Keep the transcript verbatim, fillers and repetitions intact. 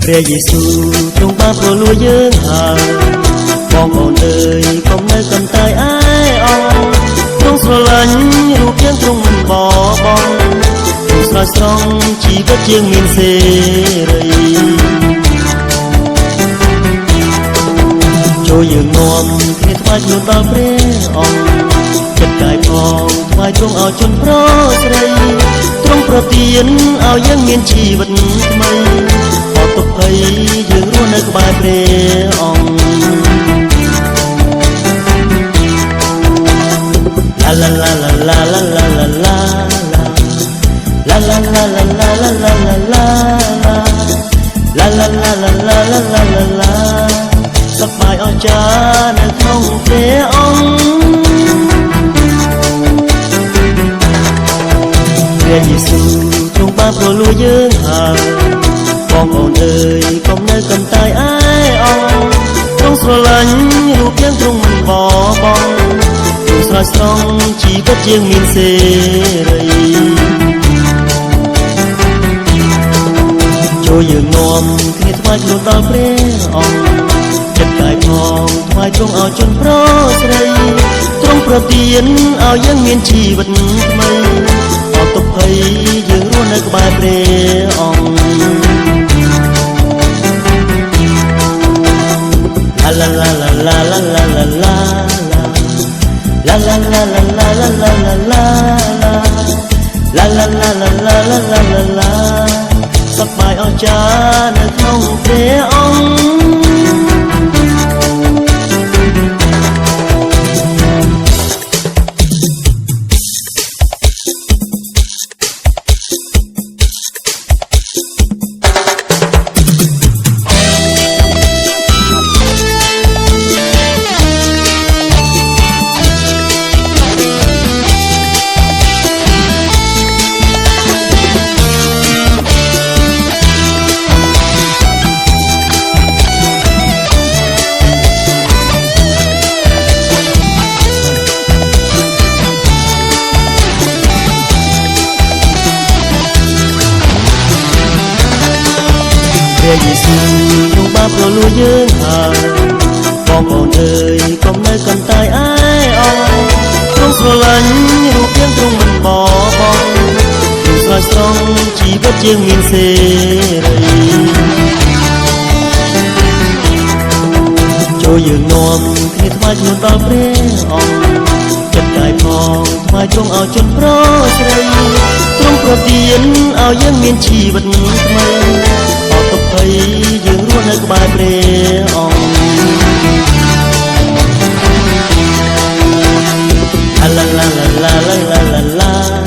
Brah Yêsu Trông Păng phrâo lui yơng hao. Ƀon ƀon ơi, khŏm nơm khŏm tay ai ŏng. Trông srôl lanh, rup yơng Trông mĭn ƀon ƀon. Trông sroi srong, jêh ƀât jêng mĭn sê ri. Joi yơng nuam, khân ay tâm ban nơm tal Brah ŏng. Chăt kai phŏng, tâm ban Trông ao chŭn phrâo srei. Trông pơtien ao yơng mĭn jêh ƀât mây. Ao tŭp phây yơng rôh nơm kơbai Brah ŏng. La la la la la la la la la. La la la la la la la la la. La la la la la la la la la. Săk ƀai oh cha nơm khŏng Brah ŏng. Brah Yêsu Trông Păng phrâo lui yơng hao. Ƀon ƀon ơi, khŏm nơm khŏm tay ai ŏng. Trông srôl lanh, rup yơng Trông mĭn ƀon ƀon. Trông sroi srong, jêh ƀât jêng mĭn sê ri. Joi yơng nuam, khân ay tâm ban nơm tal Brah ŏng. Chăt kai phŏng, tâm ban Trông ao chŭn phrâo srei. Trông pơtien ao yơng mĭn jêh ƀât mây. Ao tŭp phây yơng rôh nơm kơbai Brah ŏng. La la la la la la la la la. La la la la la la la la la. La la la la la la la la la. Săk ƀai oh cha nơm khŏng Brah ŏng. Brah Yêsu Trông Păng phrâo lui yơng hao. Ƀon ƀon ơi, khŏm nơm khŏm tay ai ŏng. Trông srôl lanh, rup yơng Trông mĭn ƀon ƀon. Trông sroi srong, jêh ƀât jêng mĭn sê ri. Joi yơng nuam, khân ay tâm ban nơm tal Brah ŏng. Chăt kai phŏng, tâm ban Trông ao chŭn phrâo srei. Trông pơtien ao yơng mĭn jêh ƀât mây. Ao tŭp phây yơng rôh nơm kơbai Brah ŏng. La la la la la la la la.